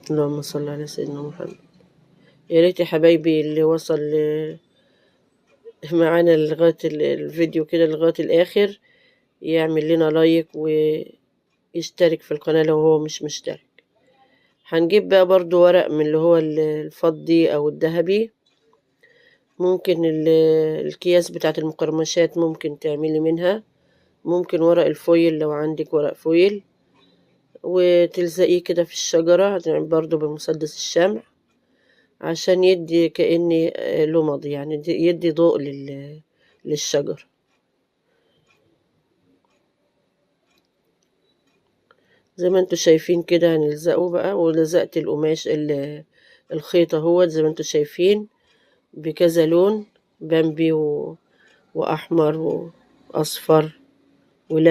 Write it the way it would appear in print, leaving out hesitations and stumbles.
اللهم صل على سيدنا محمد. يا ريت يا حبايبي اللي وصل معانا لغاية الفيديو كده لغاية الآخر يعمل لنا لايك ويشترك في القناة لو هو مش مشترك. هنجيب بقى برضو ورق من اللي هو الفضي أو الذهبي، ممكن الأكياس بتاعت المقرمشات ممكن تعملي منها، ممكن ورق الفويل لو عندك ورق فويل، وتلزقيه كده في الشجرة برضو بمسدس الشمع عشان يدي كأني لمض، يعني يدي ضوء للشجر. زي ما انتوا شايفين كده هنلزقه بقى. ولزقت القماش الخيط اهوت زي ما انتوا شايفين بكذا لون، بامبي واحمر واصفر ولبني.